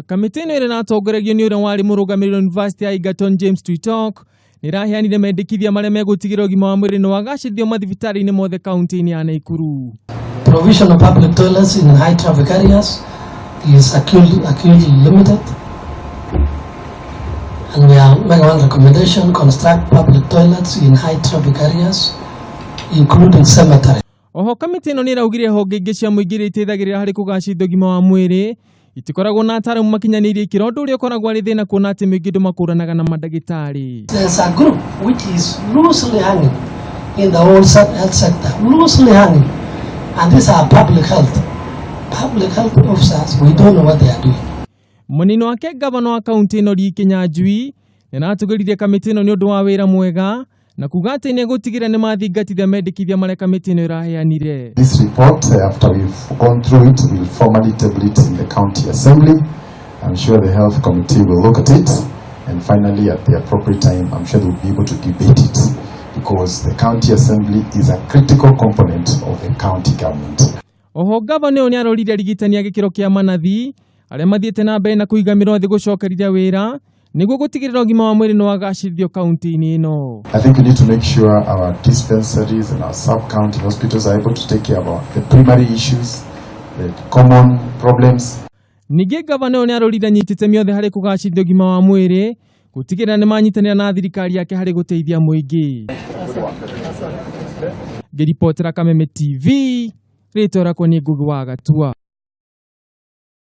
Kamĩtĩ ĩno ĩrĩa ĩratongoragio nĩ ũrĩa warĩ mũrũgamĩrĩri wa University ya Egerton James Tuitoek nĩ ĩraheanire mendekithia marĩa megũtigĩrĩra ũgima wa mwĩrĩ nĩ wagacĩrithio mathibitarĩ-inĩ mothe kaunti-inĩ ya Naikuru. Provision of public toilets in high traffic areas is acutely limited. And we are making one recommendation, construct public toilets in high traffic areas, including cemetery. Oho kamĩtĩ ĩno nĩ ĩraugire honge ingĩ cia mũingĩ iria iteithagĩrĩria harĩ kũgacĩrithia ũgima wa mwĩrĩ itikoragwo na ataaramu makinyanĩirie ikĩro, ũndũ ũrĩa ũkoragwo arĩ thĩna kuona atĩ mũingĩ ndũmakũranaga na mandagĩtarĩ. There's a group which is loosely hanging in the whole health sector, loosely hanging. And these are public health. Public health officers, we don't know what they are doing. Mũnini wake gavana wa kaunti ĩno Lee Kinyanjui nĩ aratũgĩririe kamĩtĩ ĩno nĩ ũndũ wa wĩra mwega na kuga atĩ nĩ egũtigĩrĩra nĩ mathingatithia mendekithia marĩa kamĩtĩ ĩno ĩraheanire. This report, after we've gone through it, we'll formally table it in the county assembly. I'm sure the health committee will look at it, and finally, at the appropriate time, I'm sure they'll be able to debate it, because the county assembly is a critical component of the county government. Oho gavana ũyũ nĩ aroririe arigitani a gĩkĩro kĩa manathi arĩa mathiĩte na mbere na kũiga mĩro thĩ gũcokerithia wĩra nĩguo gũtigĩrĩra ũgima wa mwĩrĩ nĩ wagacĩrithio kaunti-inĩ ĩno. I think we need to make sure our dispensaries and our sub-county hospitals are able to take care of the primary issues, the common problems. Ningĩ gavana ũyũ nĩ aroririe anyiti itemi othe harĩ kũgacĩrithia ũgima wa mwĩrĩ gũtigĩrĩra nĩ manyitanĩra na thirikari yake harĩ gũteithia mũingĩ. Ngĩribotera Kameme TV, rĩtwa rĩakwa nĩ Ngugi wa Gatua.